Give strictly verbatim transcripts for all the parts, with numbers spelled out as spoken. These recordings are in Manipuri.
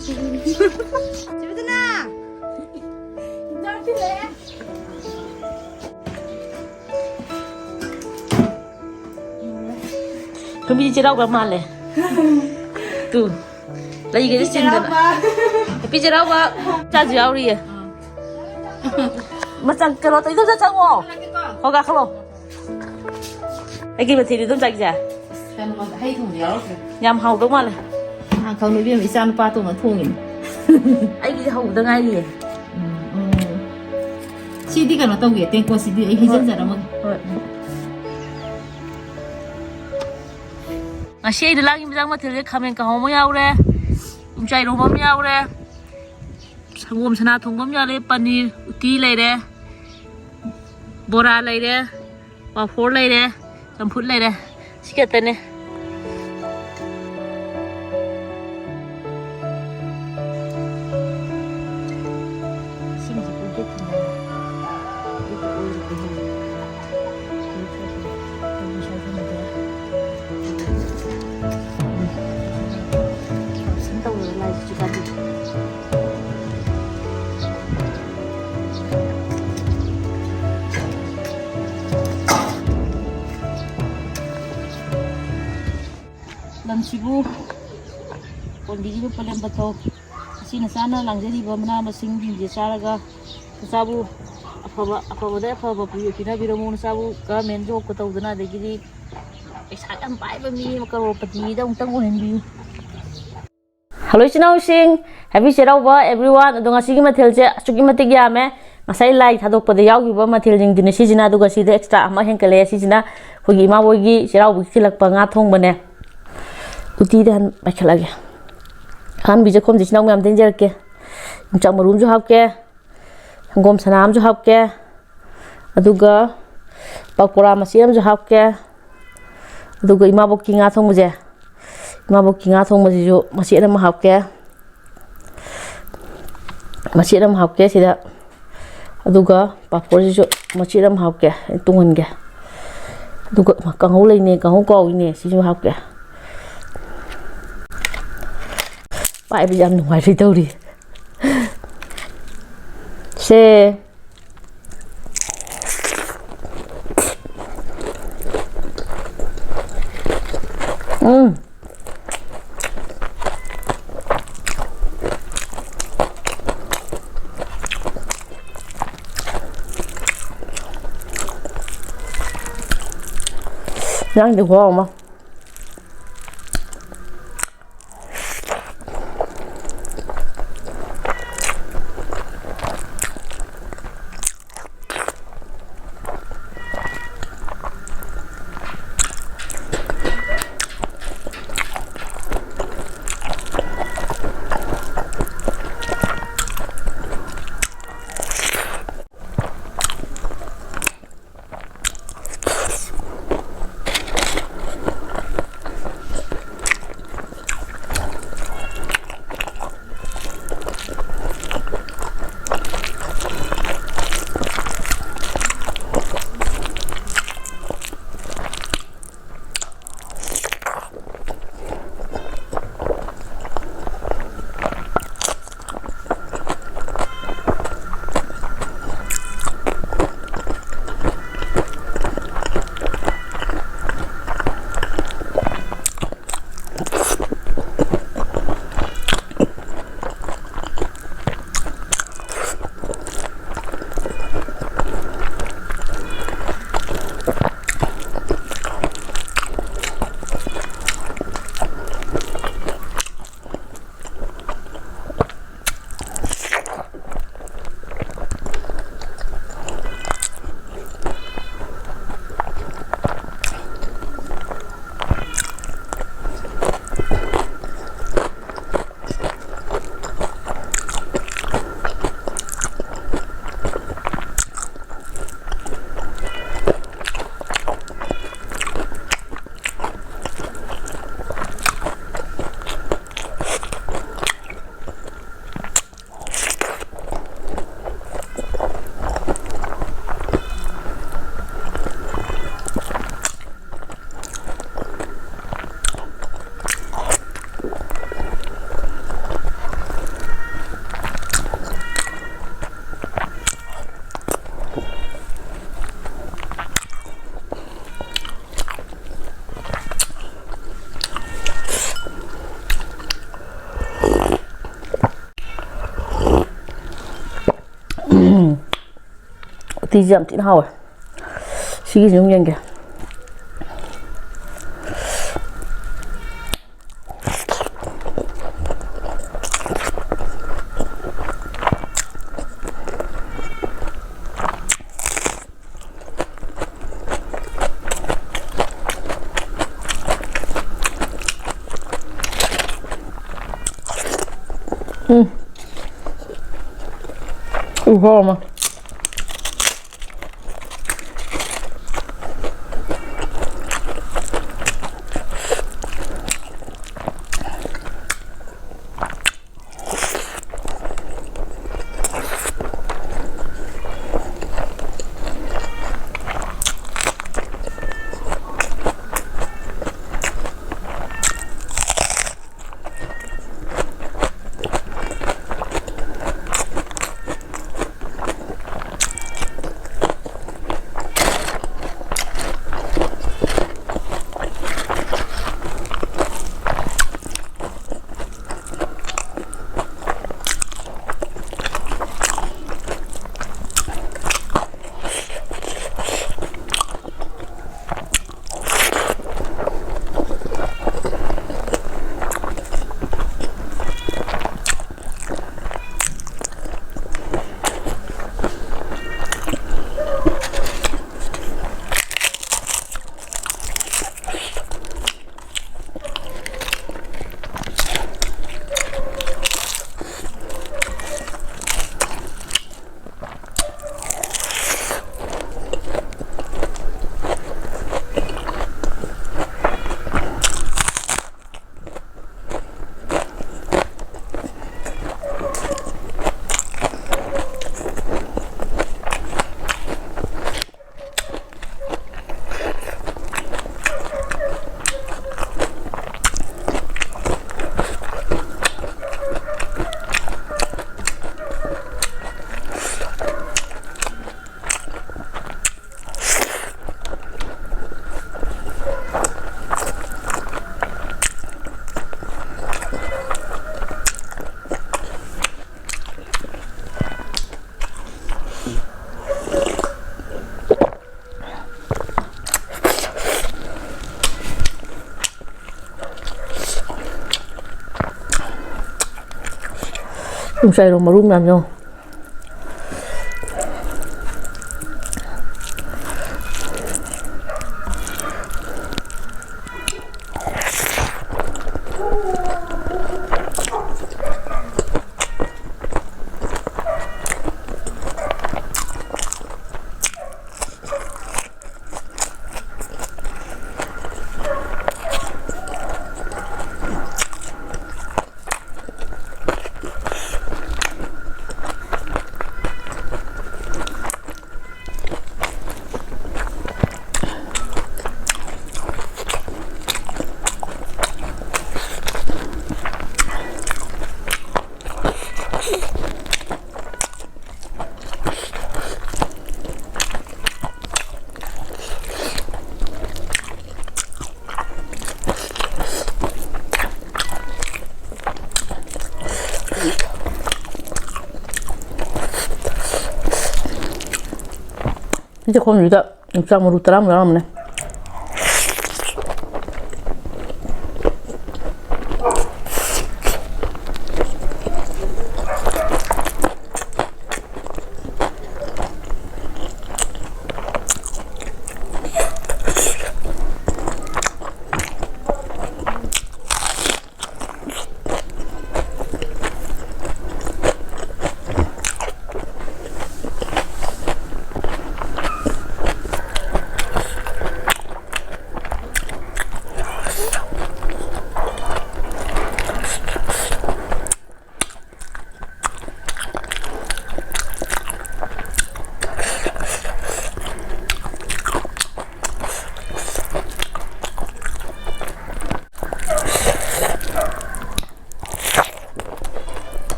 ꯁꯤꯕꯨꯗꯅ! ꯅꯨꯄꯤ ꯆꯩꯔꯥꯎꯕ ꯃꯥꯜꯂꯦ꯫ ꯇꯨ꯫ ꯂꯩꯒꯁꯦ ꯆꯤꯟꯗꯅ꯫ ꯆꯩꯔꯥꯎꯕ꯫ ꯅꯨꯄꯤ ꯆꯩꯔꯥꯎꯕ ꯆꯥꯁꯨ ꯌꯥꯎꯔꯤꯌꯦ꯫ ꯃꯆꯪ ꯀꯩꯅꯣ ꯇꯧ, ꯏꯗꯣꯝꯆꯥ ꯆꯪꯉꯣ꯫ ꯍꯣ, ꯀꯥꯈꯠꯂꯣ꯫ ꯑꯩꯒꯤ ꯃꯊꯦꯜꯗꯤ ꯑꯗꯨꯝ ꯆꯥꯏꯁꯦ꯫ ꯀꯩꯅꯣ, ꯍꯩ ꯊꯣꯡꯕ ꯌꯥꯎꯔꯛꯇ꯭ꯔꯦ꯫ ꯌꯥꯝ ꯍꯥꯎꯗꯧ ꯃꯥꯜꯂꯦ꯫ ꯑꯥ, ꯈꯪꯗꯦ ꯏꯕꯦꯝꯃ, ꯏꯆꯥ ꯅꯨꯄꯥ ꯑꯇꯣꯝꯕ ꯊꯣꯡꯉꯤꯅꯦ꯫ ꯑꯩꯒꯤꯗꯤ ꯍꯧꯕꯗ ꯉꯥꯏꯔꯤꯌꯦ꯫ ꯎꯝ, ꯎꯝ꯫ ꯁꯤꯗꯤ ꯀꯩꯅꯣ ꯇꯧꯒꯦ, ꯇꯦꯡꯀꯣꯠꯁꯤꯗꯤ ꯑꯩ ꯍꯩꯖꯤꯟꯖꯔꯝꯃꯒꯦ꯫ ꯍꯣꯏ꯫ ꯉꯁꯤ ꯑꯩꯅ ꯂꯥꯡꯉꯤꯕ ꯏꯟꯖꯥꯡ ꯃꯊꯦꯜꯁꯦ ꯈꯥꯃꯦꯟ ꯀꯥꯡꯍꯧ ꯑꯃ ꯌꯥꯎꯔꯦ, ꯌꯣꯡꯆꯥꯛ ꯏꯔꯣꯝꯕ ꯑꯃ ꯌꯥꯎꯔꯦ, ꯁꯪꯒꯣꯝ ꯁꯅꯥ ꯊꯣꯡꯕ ꯑꯃ ꯌꯥꯎꯔꯦ, ꯄꯅꯤꯔ ꯎꯇꯤ ꯂꯩꯔꯦ, ꯕꯣꯔꯥ ꯂꯩꯔꯦ, ꯄꯥꯐꯣꯔ ꯂꯩꯔꯦ, ꯆꯝꯐꯨꯠ ꯂꯩꯔꯦ꯫ ꯁꯤ ꯈꯛꯇꯅꯦ꯫ ꯏꯁꯤꯡꯁꯤ ꯄꯨꯡꯊꯛ ꯊꯛꯅꯕ꯫ ꯑꯗꯨꯒ ꯑꯣꯏꯔꯨꯕ ꯌꯥꯏ꯫ ꯇꯧꯔꯒ ꯂꯥꯏꯁꯤꯁꯨ ꯀꯥꯟꯅꯩ꯫ ꯂꯝꯁꯤꯕꯨ ꯀꯣꯟꯕꯤꯔꯤꯕ ꯄꯂꯦꯝ ꯄꯟꯊꯧ, ꯑꯁꯤꯅ ꯆꯥꯅ ꯂꯥꯡꯖꯔꯤꯕ ꯃꯅꯥ ꯃꯁꯤꯡꯁꯤꯡꯁꯦ ꯆꯥꯔꯒ ꯅꯆꯥꯕꯨ ꯑꯐꯕ, ꯑꯐꯕꯗ ꯑꯐꯕ ꯄꯤ-, ꯄꯤꯅꯕꯤꯔꯝꯃꯨ꯫ ꯅꯆꯥꯕꯨ government jobꯀ ꯇꯧꯗꯅ, ꯑꯗꯒꯤꯗꯤ ꯄꯩꯁꯥ ꯌꯥꯝ ꯄꯥꯏꯕ ꯃꯤ ꯑꯃ, ꯀꯔꯣꯔꯄꯇꯤꯗ ꯑꯃꯨꯛꯇꯪ ꯑꯣꯏꯍꯟꯕꯤꯌꯨ꯫ Hello ꯏꯆꯤꯟ ꯏꯅꯥꯎꯁꯤꯡ, Happy ꯆꯩꯔꯥꯎꯕ everyone꯫ ꯑꯗꯣ ꯉꯁꯤꯒꯤ ꯃꯊꯦꯜꯁꯦ ꯑꯁꯨꯛꯀꯤ ꯃꯇꯤꯛ ꯌꯥꯝꯃꯦ꯫ ꯉꯁꯥꯏ ꯂꯥꯏ ꯊꯥꯗꯣꯛꯄꯗ ꯌꯥꯎꯈꯤꯕ ꯃꯊꯦꯜꯁꯤꯡꯗꯨꯅꯦ ꯁꯤꯁꯤꯅ, ꯑꯗꯨꯒ ꯁꯤꯗ extra ꯑꯃ ꯍꯦꯟꯀꯠꯂꯛꯑꯦ꯫ ꯁꯤꯁꯤꯅ ꯑꯩꯈꯣꯏꯒꯤ ꯏꯃꯥꯕꯣꯏꯒꯤ ꯆꯩꯔꯥꯎꯕꯒꯤ ꯊꯤꯜꯂꯛꯄ ꯉꯥ ꯊꯣꯡꯕꯅꯦ꯫ ꯎꯇꯤꯗ ꯍꯥꯟꯅ ꯄꯥꯏꯈꯠꯂꯒꯦ꯫ ꯑꯍꯥꯟꯕꯁꯦ ꯈꯣꯝꯁꯦ ꯏꯆꯤꯟ ꯏꯅꯥꯎ ꯃꯌꯥꯝ ꯇꯤꯟꯖꯔꯛꯀꯦ꯫ ꯌꯣꯡꯆꯥꯛ ꯃꯔꯨ ꯑꯃꯁꯨ ꯍꯥꯞꯀꯦ꯫ ꯁꯪꯒꯣꯝ ꯁꯅꯥ ꯑꯃꯁꯨ ꯍꯥꯞꯀꯦ꯫ ꯑꯗꯨꯒ ꯄꯀꯣꯔꯥ ꯃꯆꯦꯠ ꯑꯃꯁꯨ ꯍꯥꯞꯀꯦ꯫ ꯑꯗꯨꯒ ꯏꯃꯥꯕꯣꯛꯀꯤ ꯉꯥ ꯊꯣꯡꯕꯁꯦ, ꯏꯃꯥꯕꯣꯛꯀꯤ ꯉꯥ ꯊꯣꯡꯕꯁꯤꯁꯨ ꯃꯆꯦꯠ ꯑꯃ ꯍꯥꯞꯀꯦ꯫ ꯃꯆꯦꯠ ꯑꯃ ꯍꯥꯞꯀꯦ ꯁꯤꯗ꯫ ꯑꯗꯨꯒ ꯄꯥꯐꯣꯔꯁꯤꯁꯨ ꯃꯆꯦꯠ ꯑꯃ ꯍꯥꯞꯀꯦ, ꯇꯨꯡꯍꯟꯒꯦ꯫ ꯑꯗꯨꯒ ꯀꯥꯡꯍꯧ ꯂꯩꯅꯦ, ꯀꯥꯡꯍꯧ ꯀꯥꯎꯏꯅꯦ, ꯁꯤꯁꯨ ꯍꯥꯞꯀꯦ꯫ ꯄꯥꯏꯕ ꯌꯥꯝ ꯅꯨꯡꯉꯥꯏꯔꯤ ꯇꯧꯔꯤ꯫ ꯁꯦ꯫ ꯎꯝ꯫ ꯅꯪꯗꯤ ꯈꯨꯍꯥꯎ ꯑꯃ꯫ ꯎꯝ, ꯎꯇꯤꯁꯦ ꯌꯥꯝ ꯊꯤꯅ ꯍꯥꯎꯋꯦ꯫ ꯁꯤꯒꯤꯁꯨ ꯑꯗꯨꯝ ꯌꯦꯡꯒꯦ꯫ ꯎꯝ꯫ ꯎꯍꯣ ꯑꯃ꯫ ꯌꯣꯡꯆꯥꯏꯔꯣ ꯃꯔꯨ ꯃꯌꯥꯝ ꯌꯦꯡꯉꯣ꯫ ꯆꯥꯛꯈꯨꯝꯁꯤꯗ ꯌꯣꯡꯆꯥꯛ ꯃꯔꯨ ꯇꯔꯥꯃꯨꯛ ꯌꯥꯎꯔꯝꯕꯅꯦ꯫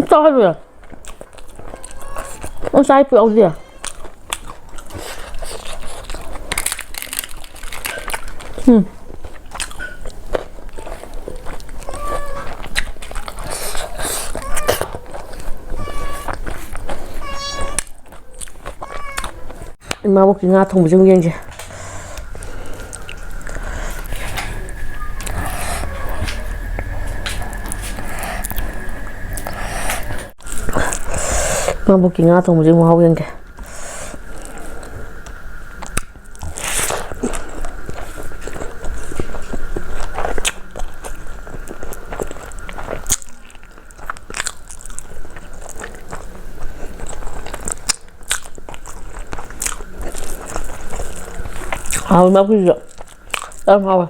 ꯆꯥꯎ ꯍꯥꯏꯕ ꯌꯥꯏ꯫ ꯎꯝ, ꯆꯥꯏ ꯄꯨꯔꯛꯎꯗꯤ꯫ ꯎꯝ꯫ ꯏꯃꯥꯕꯣꯛꯀꯤ ꯉꯥ ꯊꯣꯡꯕꯁꯦ ꯑꯃꯨꯛ ꯌꯦꯡꯁꯦ꯫ ꯏꯃꯥꯕꯣꯛꯀꯤ ꯉꯥ ꯊꯣꯡꯕꯁꯦ ꯃꯍꯥꯎ ꯌꯦꯡꯒꯦ꯫ ꯍꯥꯎꯋꯤ ꯃꯥ ꯈꯨꯠꯁꯤꯁꯨ꯫ ꯌꯥꯝ ꯍꯥꯎꯋꯦ꯫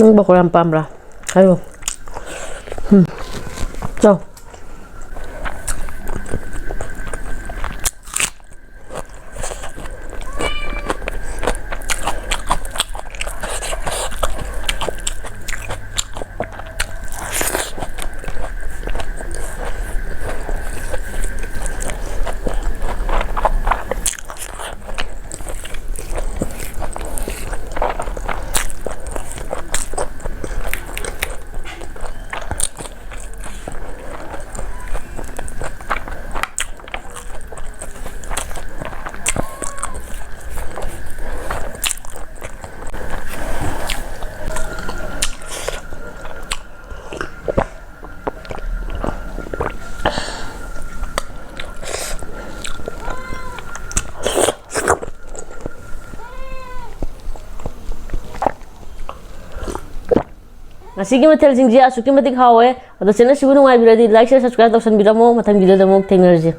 ꯅꯪ ꯄꯀꯣꯔꯥ ꯌꯥꯝ ꯄꯥꯝꯕ꯭ꯔꯥ? ꯍꯥꯏꯌꯣ꯫ ꯎꯝ꯫ ꯆꯥꯎ꯫ ꯉꯁꯤꯒꯤ ꯃꯊꯦꯜꯁꯤꯡꯁꯦ ꯑꯁꯨꯛꯀꯤ ꯃꯇꯤꯛ ꯍꯥꯎꯋꯦ꯫ ꯑꯗꯣ ꯆꯦꯅꯦꯜꯁꯤꯕꯨ ꯅꯨꯡꯉꯥꯏꯕꯤꯔꯗꯤ like, share, subscribe ꯇꯧꯁꯟꯕꯤꯔꯝꯃꯣ꯫ ꯃꯊꯪ ꯚꯤꯗꯤꯑꯣꯗ ꯑꯃꯨꯛ ꯊꯦꯡꯅꯔꯁꯤ꯫